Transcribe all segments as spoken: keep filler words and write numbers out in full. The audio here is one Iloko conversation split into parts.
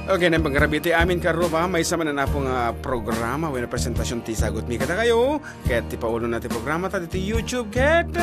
Okay, naimbag ngarud iti amin, kaarruba, maysa manen, Apo, nga programa wenno presentasion ti isagutmi kadakayo, ket ti paulona ti programa ta ditoy YouTube, ket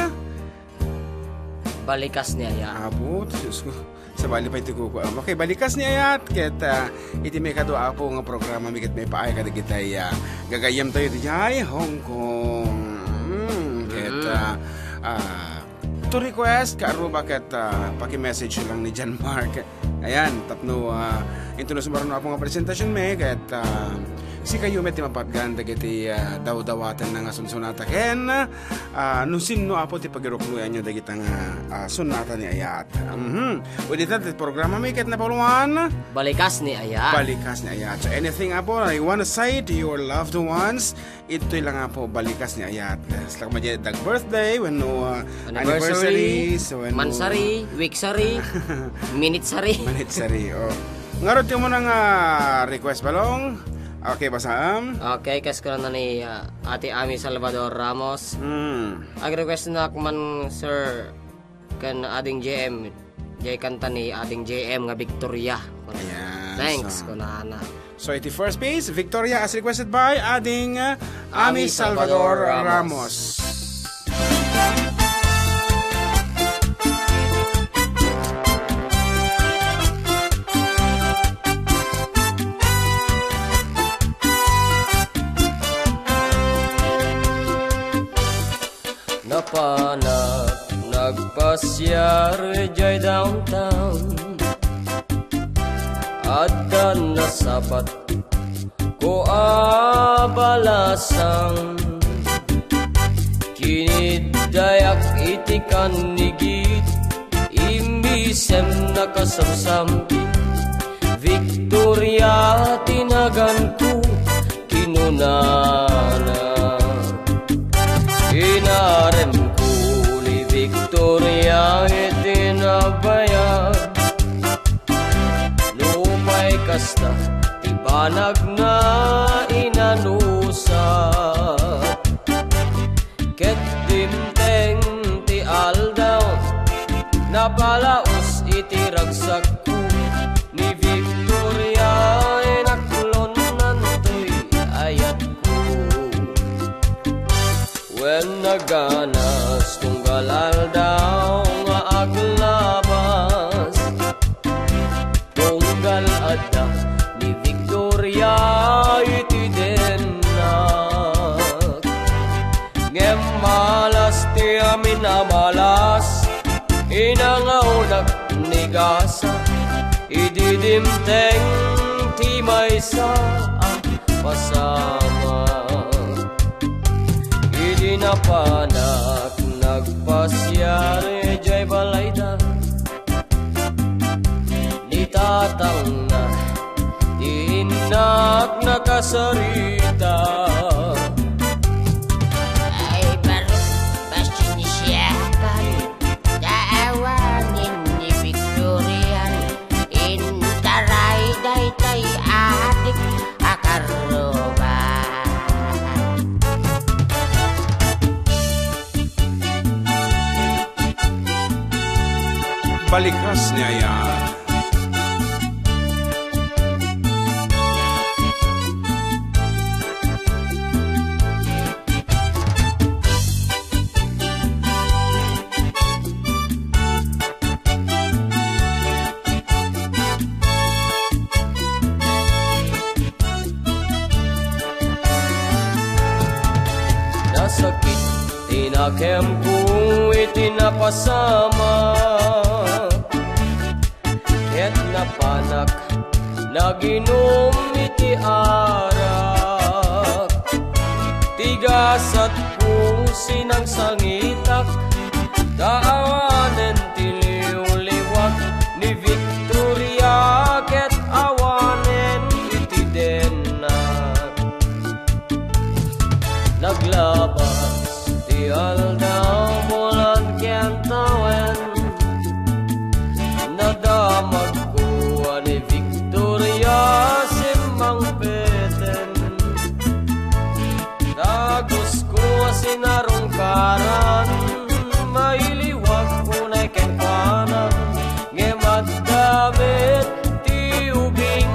Balikas ni Ayat. Apo, Diyos ko. Sabali pay ti kukuam. Okay, Balikas ni Ayat, ket, ah, iti maikadua, Apo, nga programami ket maipaay kadagiti, ah, gagayyemtayo idiay Hong Kong. Mm, ket, Mm. ah, ah, to request, kaarruba, ket, ah, paki-message lang ni John Mark. Ayan, tapno, ah, inton no sumaruno, Apo, nga presentasionmi, ket, ah, sikayo met ti mapatgan dagiti, ah, dawdawatenna nga sunsonata ken, ah, no sinno, Apo, ti pagiruknoyanyo dagita nga, ah, sonata ni Ayat. Mhm. Wen ita ti programami ket napauluan, Balikas ni Ayat. Balikas ni Ayat. So, anything, Apo, you wanna say to your loved ones? Itoy lang, Apo, Balikas ni Ayat. Saan man diay nag-birthday, wenno, ah, Anniversary, anniversaries, wenno mansary, weeksary, minutesary. Minutesary, oh. Ngarud ti umuna nga request, Balong. Okay, basaam. Okay, kas kunana ni, ah, Ate Ami Salvador Ramos. Hmm. Ag-request nak man, sir, ken Ading J M. Diay kanta ni Ading J M nga Victoria. Ayan, Thanks, so, kunana. So, iti first piece, Victoria, as requested by Ading, uh, Ami Ami Salvador Salvador Ramos. Ramos. Napanak nagpasiar idiay downtown. Adda nasabat ko a balasang. Kiniddayak iti kannigit, immisem nakasamsampi. Victoria ti naganko, kinunana. Inaremko ni Victoria iti nabayag. Nupay kasta ti banagna, inanusak. Ket dimteng ti aldaw, napalaos iti ragsakko ni Victoria, inaklonnanto ti ayatko. Wen naganas tunggal aldaw nga aglabas, tunggal adda ni Victoria iti dennak. Ngem malas ti amin a malas, inangawnak ni gasa, idi dimteng ti maysa a pasamak. Idi napanak nagpasiar idiay balayda, ni tatangna, ti innak nakasarita. Ay, barok, pasensiakan, ta awanen ni Victorian, intaray daytay adik a karruba. Balikas ni Ayat. Nasakit ti nakemko iti napasamak, ket napanak naginum iti arak. Ti gasatko sinangsangitak, ta awanen ti liwliwak ni Victoria, ket awanen iti dennak. Naglabas ti aldaw, bulan ken tawen, nadamagko a ni Victoria simmangpeten. Dagusko a sinarungkaran, mailiwak unay kenkuana, ngem adda met ti ubing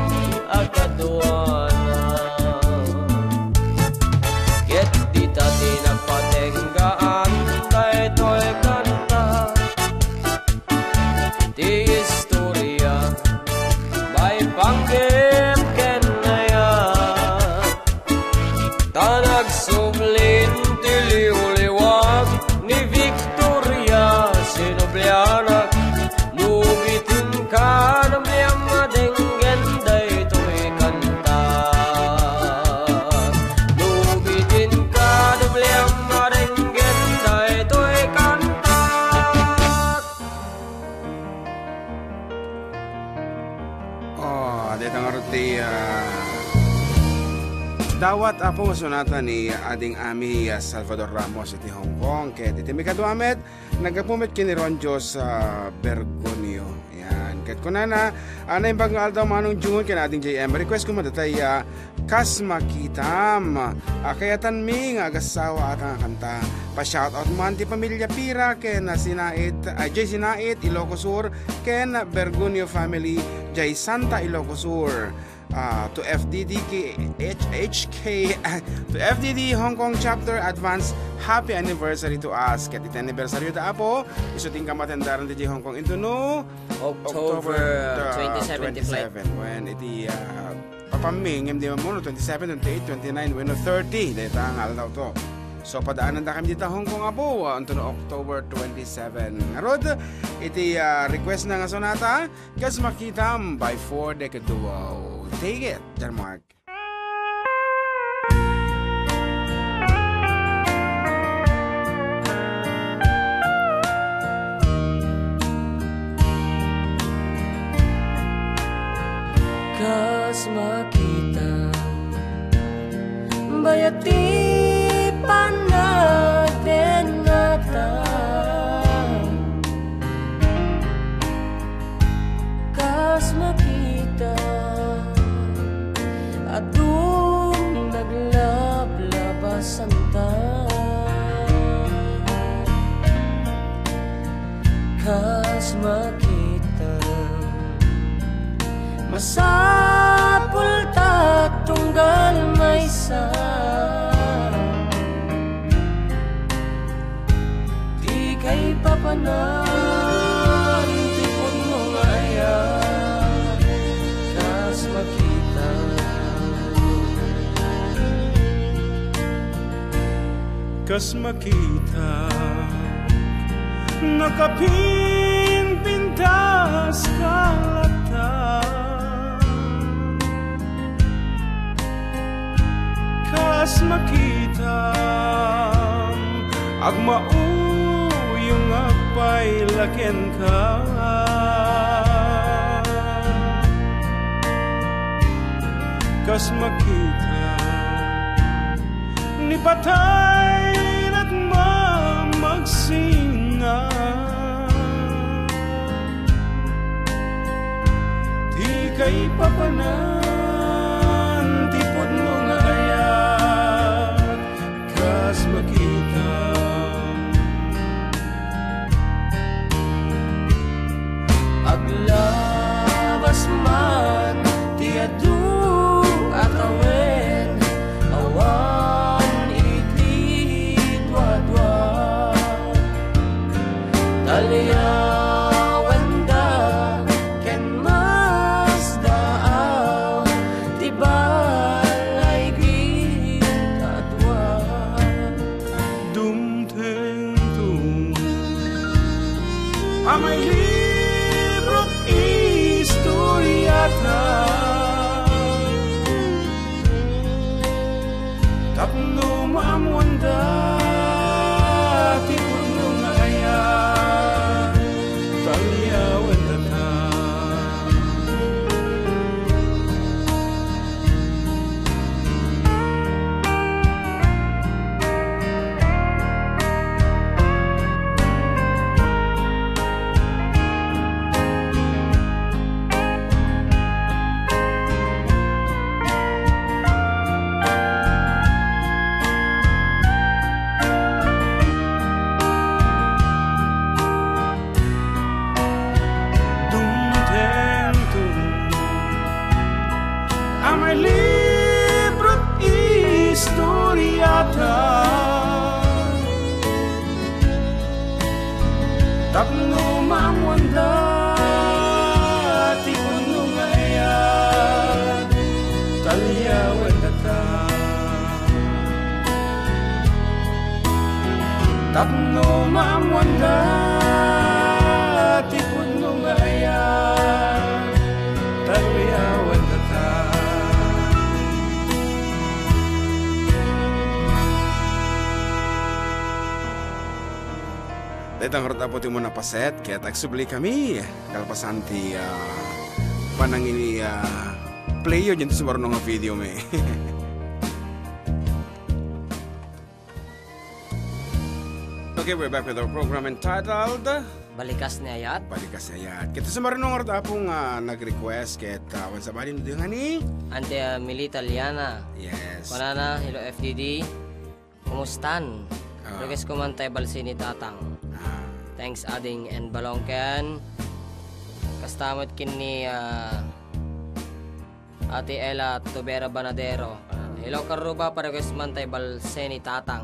Dawat Apo, sonata ni Ading Ami, ah, Salvador Ramos iti Hong Kong. Ket iti mikadua met, naggapu met ken ni Ronjos, ah, Bergonio. Yan. Ket kunana, ah, naimbag nga aldaw, Manong Jun ken Ading J M. Request ko met dayta, ah, Kas Makitam. Ah, kayatanmi nga agassawa a kanta. Pa-shoutout man ti pamilya Pira ken, ah, Sinait, ah, J Sinait, Ilocos Sur, ken Bergonio family, J Santa, Ilocos Sur. Ah, to F D D K H H K, to F D D Hong Kong Chapter, advance happy anniversary to us. Ket iti anniversary da, Apo, isu ti kamatendaren ti Hong Kong intono October, October, uh, twenty-seven ti flight. Twenty-seven. Wen iti, uh, papammi, ngem di man muno, twenty-seven, twenty-eight, twenty-nine, wenno thirty, dayta nga aldaw to. So, padaanandakami dita Hong Kong, Apo, uh, intono October twenty-seven. Ngarud, iti, uh, request na nga sonata, Kas Makitam by Four Decade Duo. Take it, Jan Mark. Kas Makitam, bayat ti panatengngatam. Kas Makitam, adun naglablabasanta. Kas Makitam, masapulta tunggal maysa. Dika ipapanan ti pudno nga ayat, Kas Makitam. Kas Makitam, nakapinpintas ka latta. Kas Makitam, agmauyong agpayla kenka. Kas Makitam, ni patay ket mamagsinga. Dika ipapanan ti pudno nga ayat, Kas Makitam. Aglabas man ti adu a tawen, awan iti duadua. Talyawenda ken masdaaw ti balay ket adua. Dumtengto a mailibrot istoriata. Tapno maammoanda ti pudno nga ayat, talyawendata. Dumtengto a mailibrot istoriata. Tapno maammoanda ti pudno nga ayat, talyawendata. Tapno maammoanda ti pudno nga ayat, talyawendata. Dayta ngarud, Apo, ti umuna a paset, ket agsubli kami kalpasan ti, ah, panangini, ah, player diay sumaruno nga video mi. Okay, we're back with our program entitled Balikas ni Ayat. Balikas ni Ayat. Ket sumaruno ngarud, Apo, nga nag-request ket, ah, awan sabali no di nga ni Ante, ah, Milita Liana. Yes. Kunana, "Hello, F D D. Kumustan? Ah. Request ko man tay balse ni Tatang." Ah. Thanks, Ading and Balongken. Kasta met ken ni, ah, Ate Ella Tubera Banadero. "Hello, Karuba, pa-request man tay balse ni Tatang.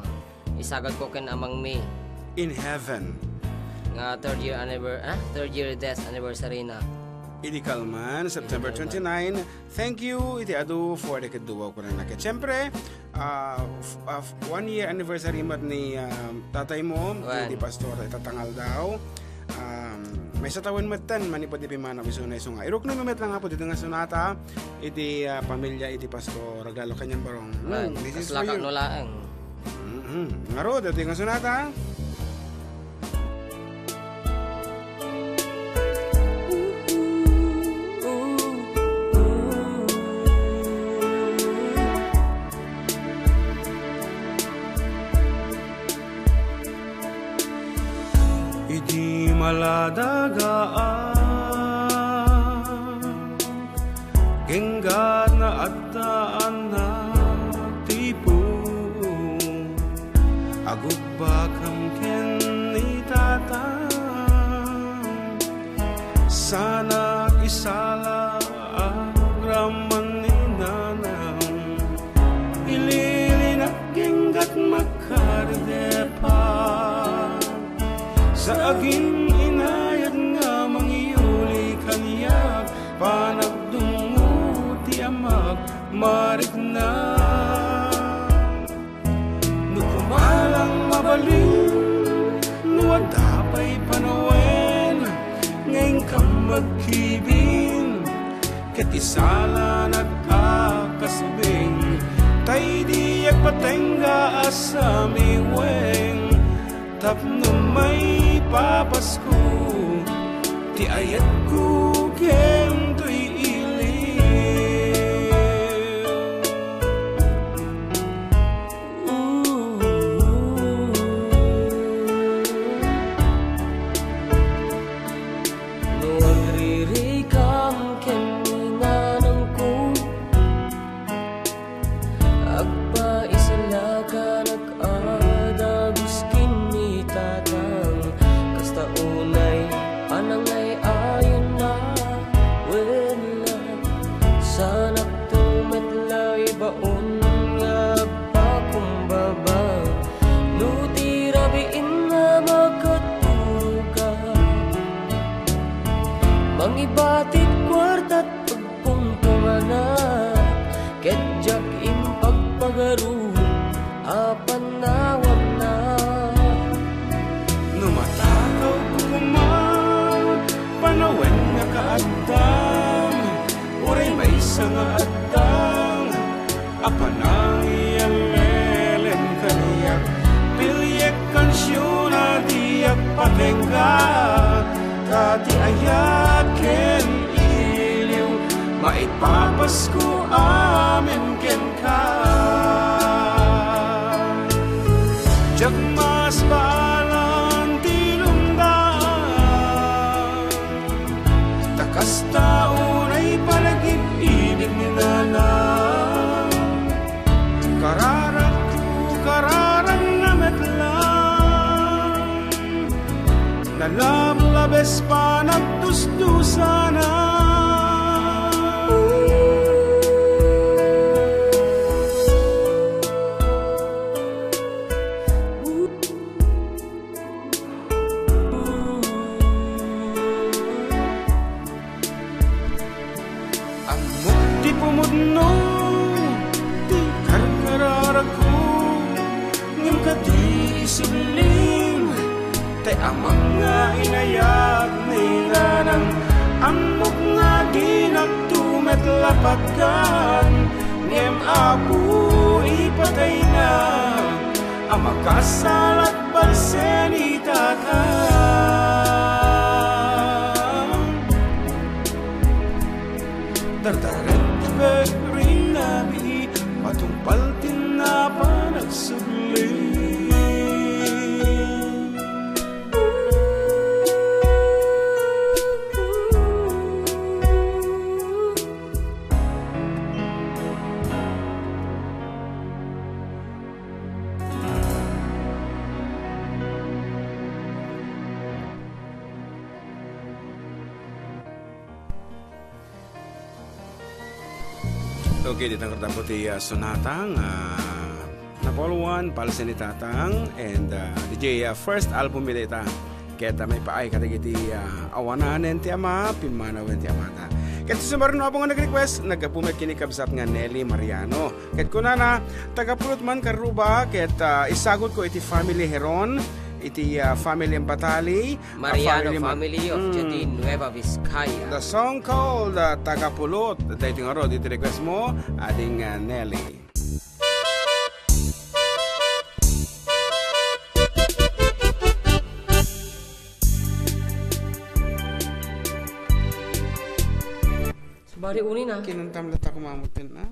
Isagad ko ken amangmi." In heaven. Nga third year anniver-, ah, third year death anniversary na. Idi kalman, September twenty-nine. Thank you iti adu for the kaduaw ko na. Ket siyempre, ah, f-, ah, f-, one year anniversary met ni, ah, tatay mo, Wen. Ni Pastor Tatangal daw. Um, maysa tawen metten manipud ipimanaw isuna isu nga. Iruknomi met lang, Apo, dita nga sonata iti, ah, pamilya iti Pastor Agallo Kanyan Barong. Hmm, Wen, this is for kaslakak you. No laeng. Mhm. Ngarud, dita nga sonata. Idi maladagaan, genggat nga adda anak ti Apo, agugbakam ken ni Tatang, sanak isala agraman ni Nanang, ililinak genggat makaridepa. Sa agin inayat nga mangyuli kaniak, panagdungngo ti amak marikna. No kumalang mabalin, no adda pay panawen nga inkam magkibin, ket isalanak a kasubing, tay diak patengga a samiweng, tapno maipapasko ti ayatko ken toy iliw. No agririkam ken ni nanangko, agpaisalakanak a dagus ken ni Tatang, kasta unay a nangay-ayonna, wen, sanakto met la ibaon nga agpakumbaba. No ti rabiin nga makaturoka, mangibatit kuartat pagpungpungana, ket diak impagpagaro a panawamna. No matakawko koma, panawen nga kaaddam, uray maysa nga addam a panangiyallelen kaniak. Piliek kansiona diak patengga, ta ti ayat ken iliw maipapasko amin kenka. Diak masbaalan ti lungdam, ta kasta unay panagib-ibig ni Nanang. Kararakko, kararagna met lang, nalablabes panagdusdusana. Ammok ti pumudno ti karkararagko, ngem kadi isublim, tay amak nga inayat ni Nanang. Ammok nga dinakto met la patgan, ngem Apo, ipatayna a makasalat balse ni Tatang. Dardarek ti pagrinnabi, matungpal ti napan agsubli. Okay, dita nga tapo ti, ah, sonata nga Napoleon, Palsi ni Tatang, and, ah, D J, ah, first album ita ita. Ket, ah, maipaay kadagiti, ah, awananen ti ama, pimmanawen ti amata. Ket ti sumaruno a bungana nag-request, naggapu met ken ni kabsat nga Nelly Mariano. Ket kunana, taga Pulot man Karuba, ket, ah, isagutko iti family Heron, iti, ah, family Embatali, ah, Mariano family Mar-, family of mm, Jadin, Nueva Vizcaya. The song called, ah, Taga Pulot. Daytoy ngarud iti request mo, ading, ah, Nelly. Bali, uni na. Kinantam la ta kumamutin, ah.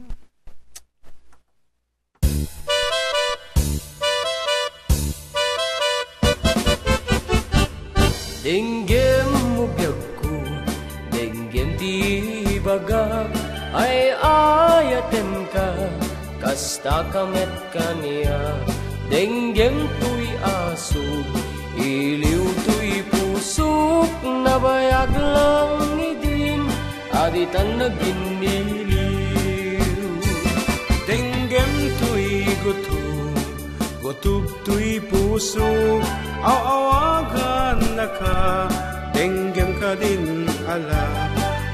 Denggem mo biagko, denggem ti ibagak, ay-ayatenka, kastaka met kaniak. Denggem toy asuk, iliw toy pusok, nabayag lang idin, a ditan nagin iliw. Denggem toy gutom, gutom toy pusok, aw-awagannaka, denggem kadin ala.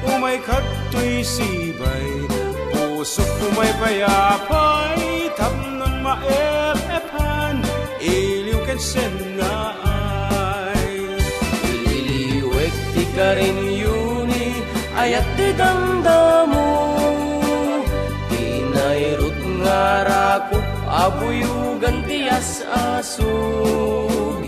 Umayka toy sibay, pusok, umay pay apay, tapnon maep-epan, iliw ken sennaay. Ililiwek ti karin, Yuni, ayat ti damdamo. Ti nairut nga rakop a buyogan ti as-asug.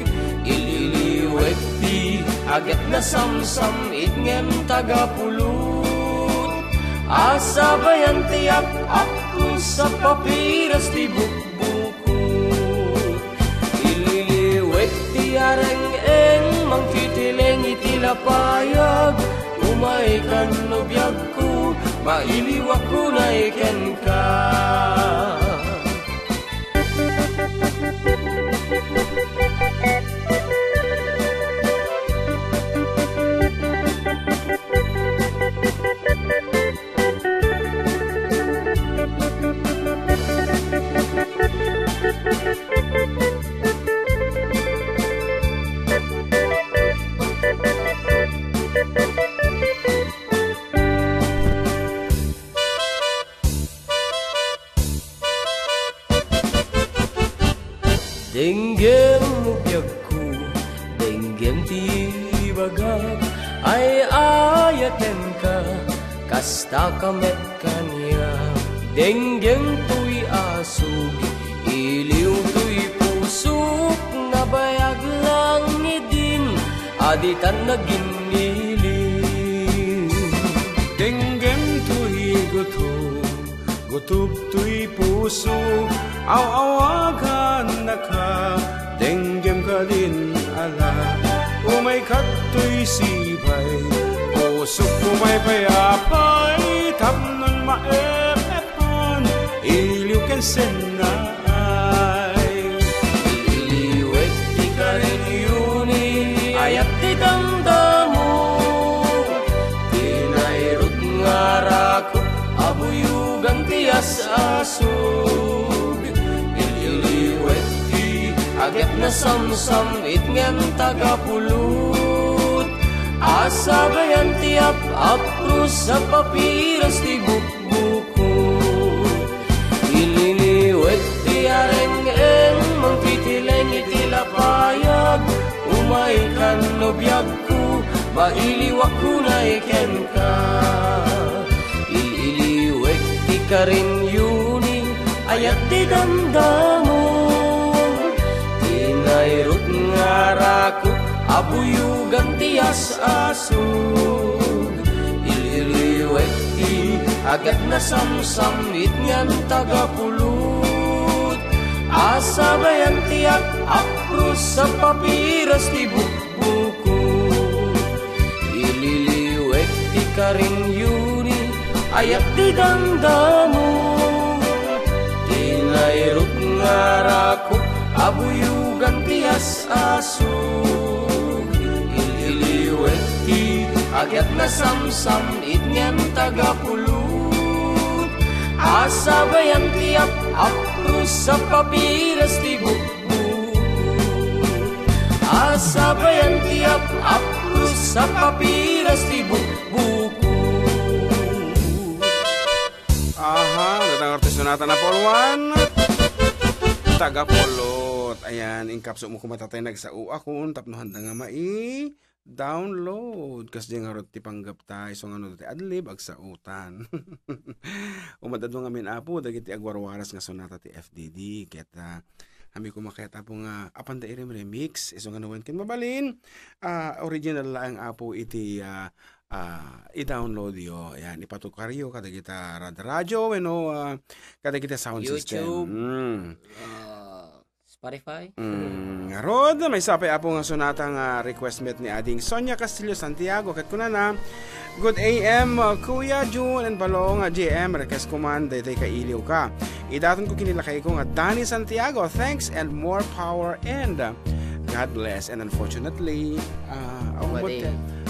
Ililiwek ti aget nasamsam-it ngem taga Pulot. A sabayan ti ap-apros a papiras ti bukbukot. Ililiwek ti areng-eng, mangkitileng iti lapayag. Umaykan no biagko, mailiwak unay kenka. Denggem mo biagko, denggem ti ibagak, ay-ayatenka, kastaka met kaniak. Denggem toy asuk, iliw toy pusok, nabayag lang idin, a ditan nagin-iliw. Denggem toy gutom, gutom toy pusok, aw-awagannaka, denggem kadin ala. Umayka toy sibay, pusok, umay pay apay, tapnon maep-epan, iliw ken sennaay. Iliwek ti karin, Yuni, ayat ti damdamo. Ti nairut nga rakop a buyogan ti as-asug. Ililiwek ti aget nasamsam-it ngem taga Pulot. A sabayan ti ap-apros a papiras ti bukbukot. Ililiwek ti areng-eng, mangkitileng iti lapayag. Umaykan no biagko, mailiwak unay kenka. Ililiwek ti karin, Yuni, ayat ti damdamo. Ti nairut nga rakop a buyogan ti as-asug. Ililiwek ti aget nasamsam-it ngem taga Pulot. A sabayan ti ap-apros a papiras ti bukbukot. Ililiwek ti karin, Yuni, ayat ti damdamo. Ti nairut nga rakop a buyogan ti as-asug. Ililiwek ti aget nasamsam-it ngem taga Pulot. Asabayan ti ap-, apros a papiras ti bukbuk. Asabayan ti ap-, apros a papiras ti bukbuk. Aha, datang artista nata na Paul Juan. Taga Pulot. Ayan, inkapsok mo kumatatay nagsaoakon, tapno handa nga mai-download. Kas di nga rod ti panggap ta, iso nga no ti adlib, agsaotan. Umadadwa ngamin, Apo, dagiti agwarwaras nga sonata ti F D D. Ket, ah, ami kumakayat, Apo, nga apanda irim remix. Iso nga no wen ken mabalin, ah, original laeng, Apo, iti, ah, ah, i-download yo. Yan, ipatukaryo kadagita rad-, radyo, wenno, ah, kadagita sound system. YouTube, Mm. ah, Spotify. Mm, ngarud, maysa pay, Apo, nga sonata nga request met ni Ading Sonia Castillo Santiago. Ket kunana, "Good A M, uh, Kuya Jun and Balong, uh, J M, request ko man, daytoy kailiw ka. Idaton ko kinilakay ko nga Danny Santiago. Thanks and more power and, uh, God bless." And unfortunately, uh, umot Wadi.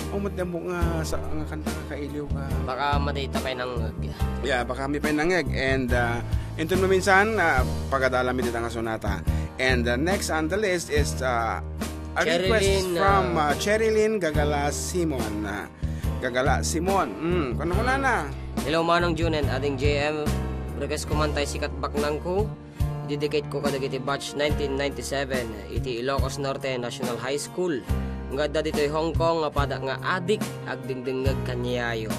Umot mo nga sa, nga kanta nga kailiw ka. Baka madayta pay nangngeg. Yeah, baka mi pay nangngeg. And, uh, inton maminsan, uh, pagadalami dita nga sonata. And, uh, next on the list is, uh, a request Cherilyn, from, uh, uh, Cherilyn Gagala Simon. Uh, Gagala Simon. Mm, kuno, kunana. Hello, Manong Jun and Ading J M. Request ko man tay Sikat Baknang Ko. Dedicate ko kadagiti batch nineteen ninety-seven iti Ilocos Norte National High School nga adda ditoy Hong Kong nga pada nga adik agdengdengngeg kaniayo.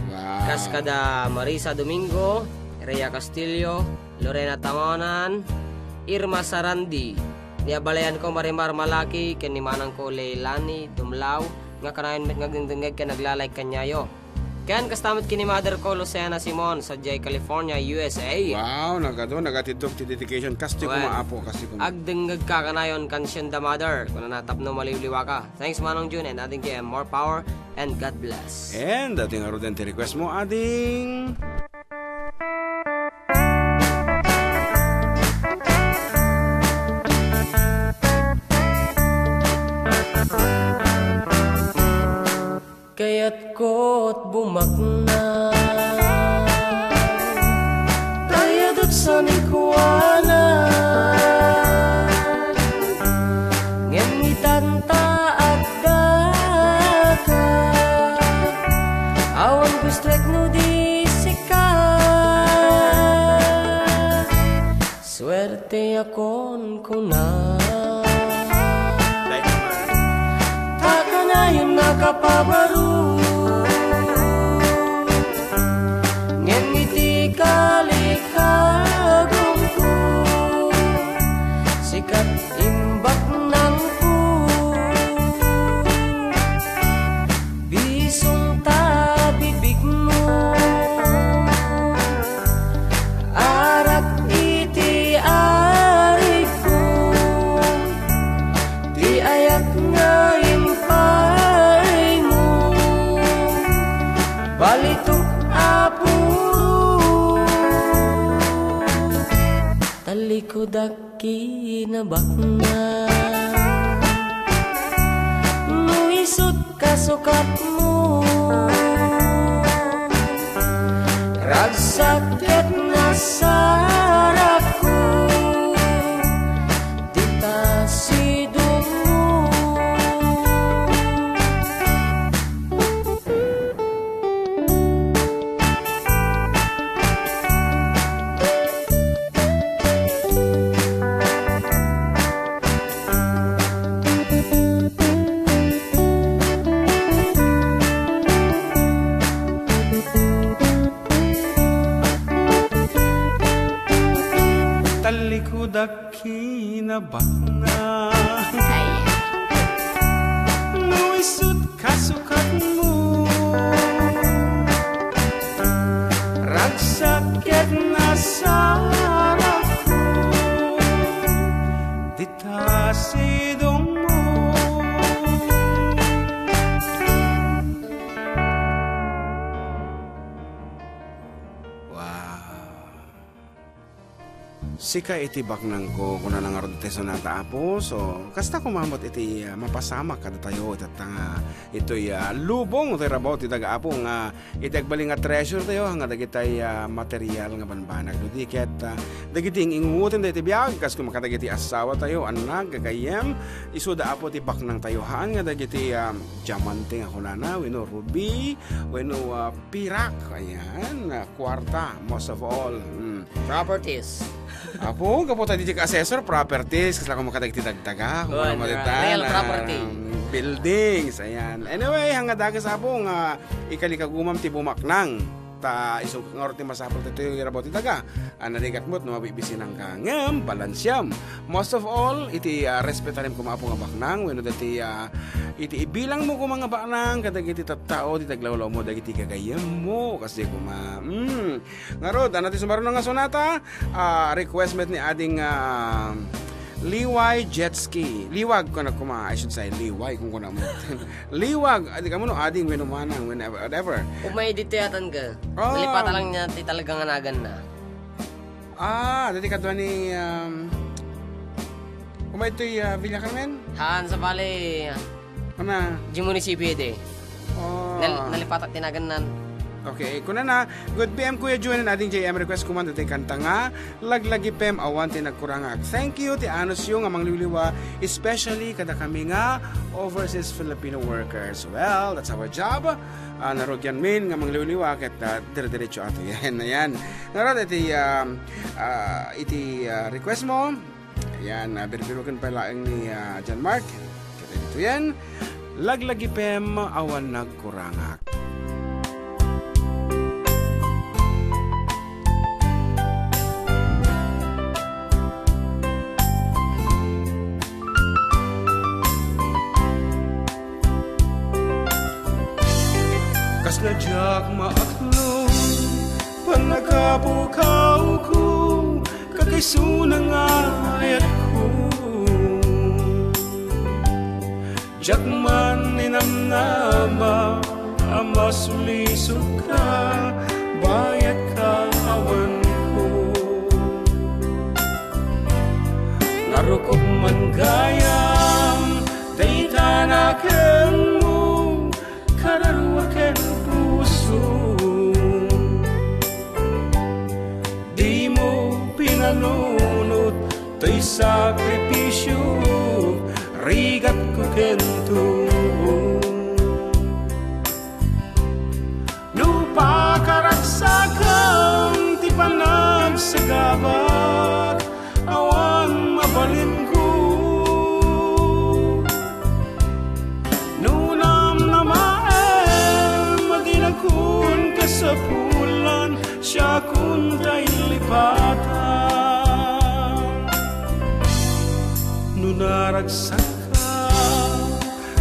Wow. Kas kada Marisa Domingo, Rhea Castillo, Lorena Tangonan, Irma Sarandi, ni abalayan ko Marimar Malaki, ken ni manang ko Leilani Dumlao, nga kanayon met nga agdengdengngeg ken aglalay kaniayo. Ken kasta met ken ni mother ko, Lucena Simon, sadiay California, U S A. Wow, nagadu, nagatiddog ti dedication. Kasti Wen, kuma, Apo, kasti kuma. Agdengngeg ka kanayon, kansion da mother. Kunana tapno maliwliwa ka. Thanks, Manong Jun and Ading J M. More power and God bless. And, ating aruden ti request mo, Ading. Kayatko't bumaknang, kayatko't sanikuanan, ngem itanta agdaka, awan gustuek no di sika. Suerteakon kuna. Ta kanayon a kapabaro. Ngem iti kalikagumko, sikat imbaknangko. Bisong ta bibigmo, arak iti arigko, ti ayak nga impaymo, balitok a puro. Talikudak kinabaknang. No isut' kasukatmo, ragsak ket nasarapko, dita sidongmo. Talikudak kinabaknang. Ay. No isut' kasukatmo, ragsak ket nasarapko, dita sidongmo. Wow. Sika iti baknangko, kunana ngarud ti sonata, Apo. So, kasta koma met iti, ah, mapasamak kadatayo itatta nga itoy, ah, lubong toy rabaw ti daga, Apo, nga iti agbalin nga treasure tayo, nga dagitay, ah, material nga banbanag. No di ket, ah, dagiti ing-ingutem daytoy biag, kas koma kadagiti asawa tayo, annak, gagayyem, isuda, Apo, ti baknang tayo. Haan nga dagiti, ah, diamante nga kunana, wenno ruby, wenno, ah, pirak, ayan, ah, kuarta, most of all. Mm. Properties. Apo, gapu ta diay ka assessor, properties, kasla koma kadagiti dagdaga, kung Kuwan, ano ah, matita real na, property. Um, buildings, ayan. Anyway, hangga dagas, Apo, nga ikalikagumam ti bumaknang. Ta isu ngarud ti masapul ditoy rabaw ti daga. Ah, narigat met no mabibisinang ka. Ngem, balansiam. Most of all, iti, ah, respetarim koma, Apo, nga baknang, wenno dati, ah, iti ibilangmo koma nga baknang, kadagiti tattao, ti taglawlawmo, dagiti gagayyemmo, kasi koma, mm, Ngarud, ano ti sumaruno nga sonata? Ah, request met ni ading, ah, Liway Jet Ski. Liwag ko na kuma, I should say, Liway kung kuna mo. Liwag, adi ka mo, no, ading wenno manang, whenever, whatever. Umay di tiyatan ka. Ah. Nalipatan lang niya, ti talaga nga nagan na. Ah, dati kadwa ni, um, umay to'y, ah, Villa Carmen? Haan, sa bali, Ana? Di munisipyo iti. Oh. Nal-, nalipatak ti nagannan. Okay, kunana, "Good P M, Kuya Jun and Ading J M, request ko man ditoy kanta nga, Laglagipem, Awan ti Nagkurangak." Thank you, ti anusyo nga mangliwliwa, especially kada kami nga overseas Filipino workers. Well, that's our job. Ah, narugian min nga mangliwliwa, ket, ah, dire-diretso ato yan. Ayan. Ngarud, iti, ah, ah, iti, ah, request mo, Ayan, ah, birbiroken pay laeng ni, ah, John Mark. Ket ditoy yan, Laglagipem, Awan Nagkurangak. Kasla diak maaklon, pannakapukawko, Kakaisuna nga ayatko, diak man ninamnama a masulisog ka, bayat ka awanko. Narukop man gayam, dayta nakenmo, kararua ken puso. Dimo pinanunot toy sakripisio, rigatko ken tuok. No pakaragsakam ti panagsagabak, awan mabalinko. No namnamaem a dinakon kasapulan, siakon ta inlipatan. No naragsak ka,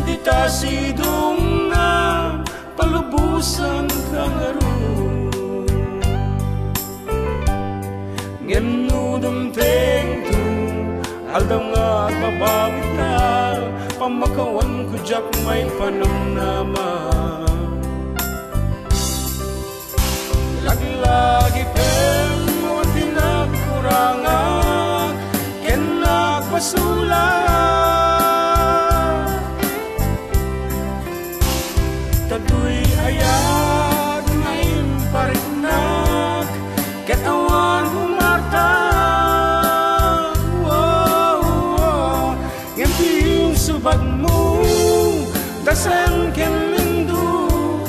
dita sidongna, palubosan ka ngarud. Ngem no dumtengto, aldaw nga agbabawita, pammakawanko diak maipanamnama. Laglagipem, awan ti nagkurangak, ken nagpasulak. Datoy ayat nga impariknak, ket awan umarta. Oh, oh. Ngem ti insubagmo, dasem ken lindut,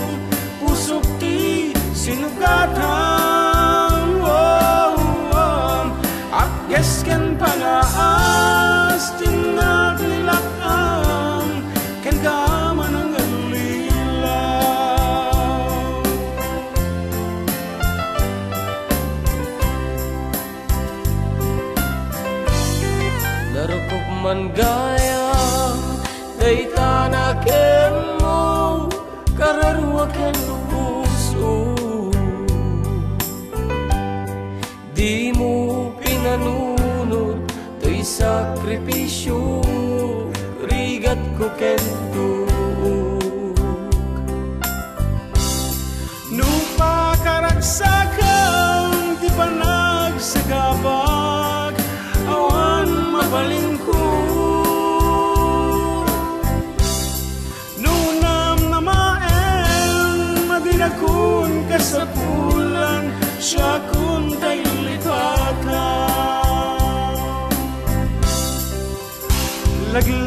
pusok ti sinugatan. Oh, oh. Agges ken panaas ti naglilak-am, ken ka manangallilaw. Narukop man gayam, dayta nakenmo, kararua ken puso. Dimo pinanunot toy sakripisio, rigatko ken tuok. No pakaragsakan ti panagsagabak,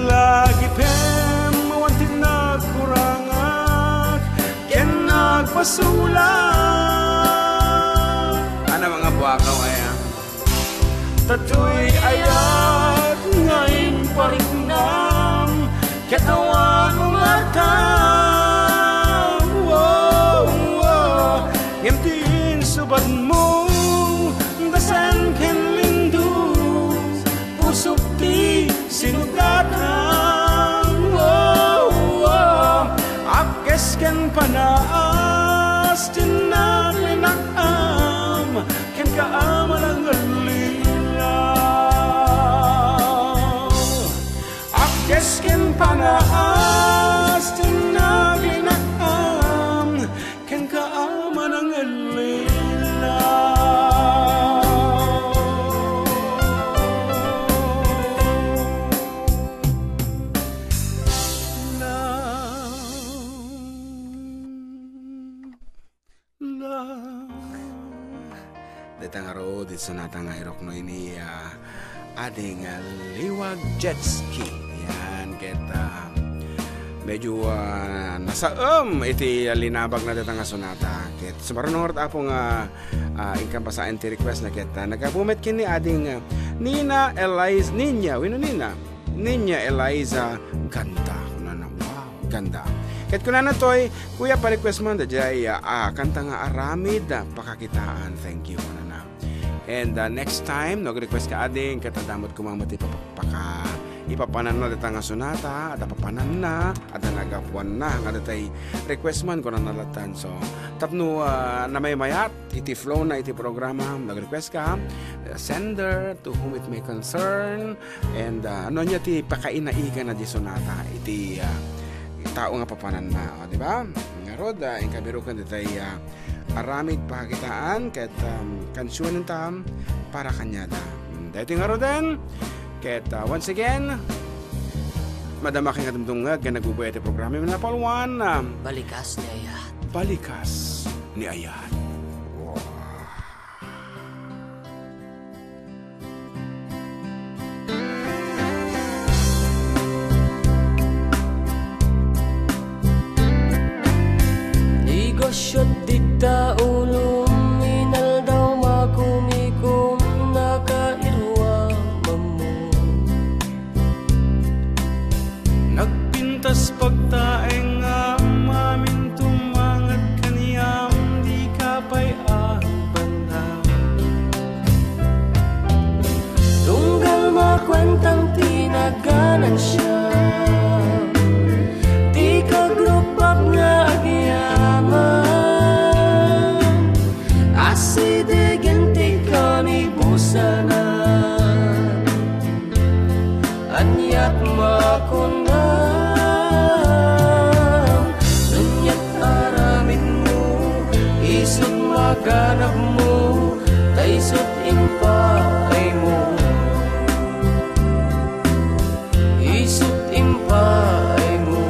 Lagipem awan ti nagkurangak ken nagpasulak. Ana, mga buakaw aya? Datoy ayat nga impariknam ket awan umartam. Oh, oh. Ngem ti insubadmo, dasam ken lindong pusok ti sinugatam. Oh, oh. Apkes ken panaas ti naglinak-am, ken kaam a nangallilaw. Apkes ken panaas ti naglinak-am, ken kaam a nangallilaw. Love. Love. Dayta ngarud, iti sonata nga irukno ni, ah, Ading, ah, Liwag Jetski. Yan, ket, ah, medyo, ah, nasaem iti linabagna dayta nga sonata. Ket sumaruno ngarud, Apo, nga, ah, inka basaen ti request na ket, ah, naggapu met ken ni Ading, ah, Nina Eliz-, Nina, wenno Nina? Nina Eliza Ganda. Kunana, wow, ganda. Ket kunana toy, Kuya, pa-request man daydiay, ah, ah, kanta nga Aramid, ah, Pakakitaan. Thank you, kunana. And, ah, next time, no, request ka, Ading, ket adda met koma met ipapaka-, ipapananna dayta nga sonata, adda papananna, adda nagapuanna, nga daytay request man, kunana latan. So, tapno, ah, namaymayat, iti flow na iti programa, nag-request ka, uh, sender to whom it may concern, and, uh, no ania ti pakainaigana di sonata iti, uh, tao nga papananna, o, di ba? Ngarud, uh, inka biroken daytay, uh, Aramid Pakakitaan ket, um, kansionenta para kaniada. Mm, daytoy ngaruden, ket, uh, once again, madama ken nga dumdumngeg nga nagbubuya iti programa, Manapol One, um, Balikas ni Ayat. Balikas ni Ayat. Igosyo dita ulom, inaldaw makumikom, nakairuam ammo. Nagpintas pagtaeng nga amin tumangad kaniam, dika pay agbanda. Tunggal makuentam ti naganansiam, dika agrupap nga agyaman. Asidegen ti kanibusanan. Aniat makunam, nuniat aramidmo, isut maganabmo, ta isut impaaymo. Isut impaaymo.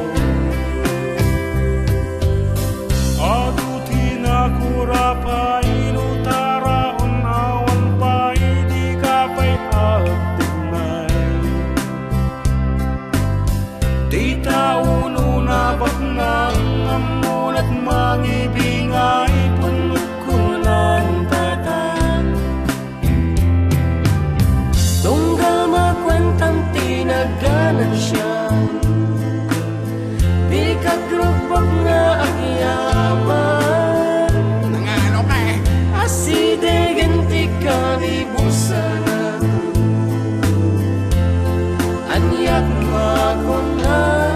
Adu ti nakura pay no taraon, awan pay dika pay agtignay. Ti tao no nabaknang, ammo met mangibingay, pudno kunan tatan. Tunggal makuentam ti naganansiam, dika agrupap nga agyaman. Nangano ka eh? Asidegen ti kanibusanan. Aniat makunam,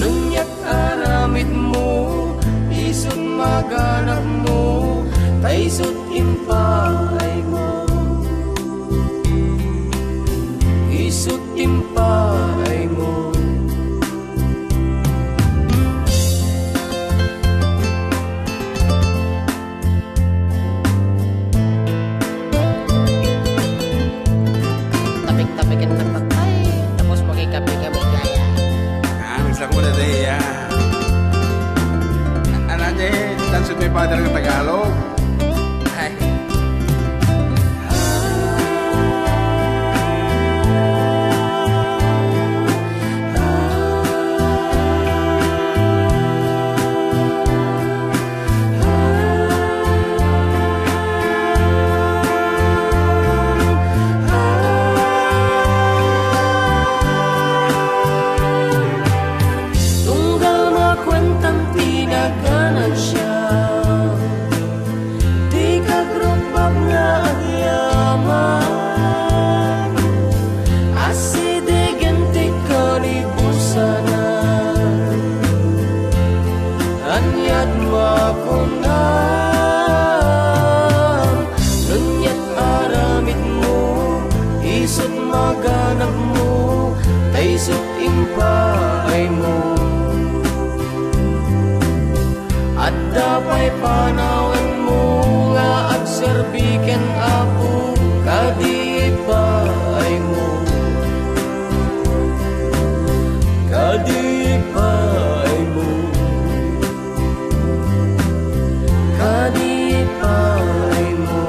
nuniat aramidmo, isut maganabmo, ta isut impaaymo. Isut impaaymo. Tapik-tapiken na patay, tapos makikape ka, Bugaya. Ah, nagsako na tayo, ya. Ano, Jay? Dance with my father ng Tagalog. Paaymo. Adda pay panawenmo nga agserbi ken Apo, kadi paaymo. Kadi paaymo. Kadi paaymo.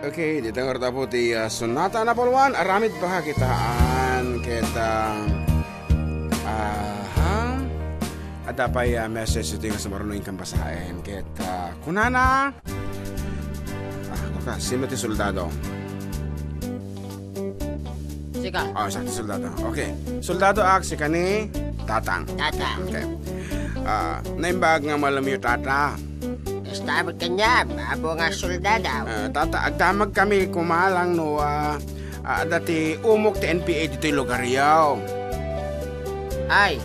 Okay, dita ngarud, Apo, ti, ah, Sonata Number One. Aramid pa kita ket, ah, aha. Adda pay, ah, message iti nga sumaruno inkan basaen. Ket, ah, kunana, ah, okay, sino ti soldado? Sika. Oh, siak ti soldado. Okay. Soldado ak, sika ni Tatang. Tatang. Okay. Ah, naimbag nga malamiyo, Tata. Basta met kaniam, Apo nga soldado. Ah, Tata, agdamag kami koma lang no, ah, ah, adda ti umok ti N P A ditoy lugaryo. Ay,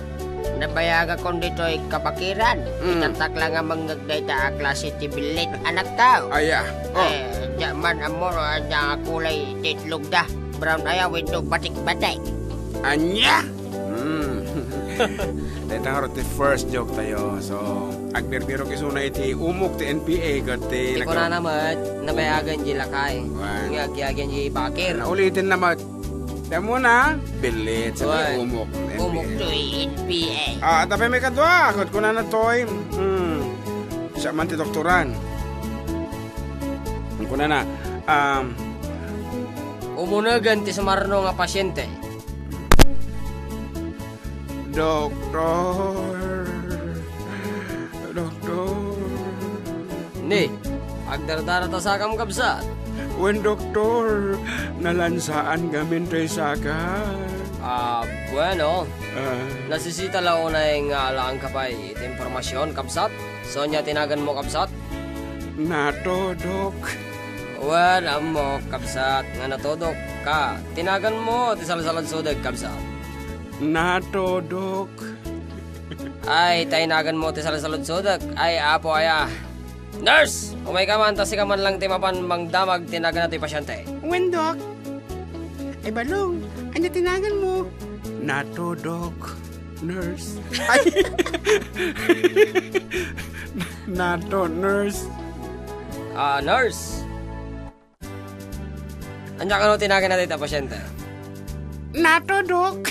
nabayagakon ditoy kabakiran. Mm. Itattak lang nga mangngeg dayta a klase ti billit, anak tao. Aya. Oh. Eh, diak man ammo no ania a kulay ti itlog da. Brown aya wenno batik-batik. Ania? Hmm. Dayta ngarud ti first joke tayo. So, agbirbirok isuna iti umok ti N P A ket ti Ti nagka- kunana met, nabayagan di lakay. Wan. Nga agyagan di bakir. Naulitin na met. Damo na, bilit sa Wan. Umok. Umok N P A. Toy N P A. Ah, tapay may kadua, ket kunana toy. Hmm. Siak man ti doktoran. Ang kunana, um, Umunegen ti sumaruno nga pasyente. Doktor. Doktor. Ni, agdardara ta sakam, kabsat. Wen, doktor, nalansaan gamin toy saka. Ah, bueno. Ah. Nasisita la unay nga alaanka pay iti impormasyon, kabsat? Ania ti naganmo, kabsat? Natodok. Wen, ammok, kabsat, nga natodok ka. Ti naganmo ti salsaludsodek, kabsat. Natodok. Ay, ti naganmo ti salsaludsodek. Ay, apo aya. Nurse! Umayka man, ta sika man lang ti mapan mangdamag ti nagana ti pasyente. Wen, Doc. Ay, balong, ania ti naganmo? Natodok. Nurse. Ay. Nato, nurse. Ah, nurse. Ania kano ti nagana dayta pasyente? Natodok.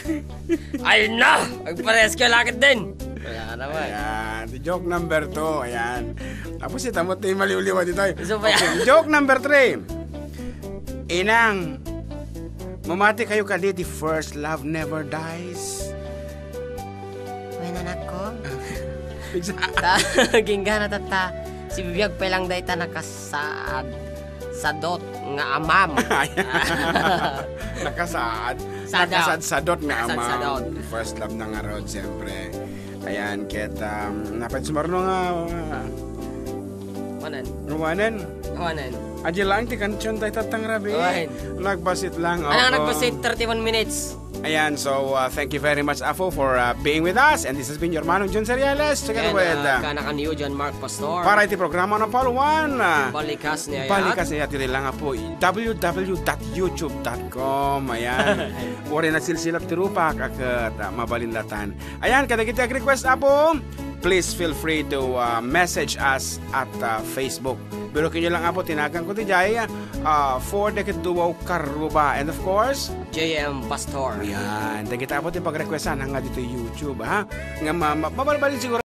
Ay na! Agpares ka lakit din! Wala naman. Ayan. Joke number two. Ayan. Tapos ita mo, ti maliw-liwa dito. Isu pa yan. Okay. Joke number three. Inang, mamati kayo kadi ti first love never dies. Wen, anakko. Exact. Ta, ginggana tatta. Sibibiag pa lang dayta nakasaad. Sadot nga amam. Nakasaad. Sadot. Nakasadsadot nga amam. Nakasadsadot. First love na nga rod, siyempre. Ayan, ket, um, napay sumarno nga, uh, Wanen. Ruwanen. Wanen. Adya lang ti kantion tayo tatang rabi. Wanen. Nagbasit lang. Ano, oo. Nagbasit, thirty-one minutes. Ayan, so, uh, thank you very much, Apo, for, uh, being with us. And this has been your Manong Jun Seriales, together And, with, uh, uh, kanakan you, John Mark Pastor. Para iti programa na Paluan, uh, Balikas niya yan. Balikas niya, diri lang, Apo. W W W dot youtube dot com. Ayan. Uri na silsilap ti rupak, akat, uh, mabalin latan. Ayan, kadagiti ag-request, Apo, please feel free to, uh, message us at, uh, Facebook. Pero kinyo lang, Apo, tinagan ko ti jay, uh, for the Keduaw Karuba. And of course, J M Pastor. Yan. Dagita, Apo, ti pag-requestan nga dito YouTube, ha? Nga ma-, ma-, mabalbalin siguro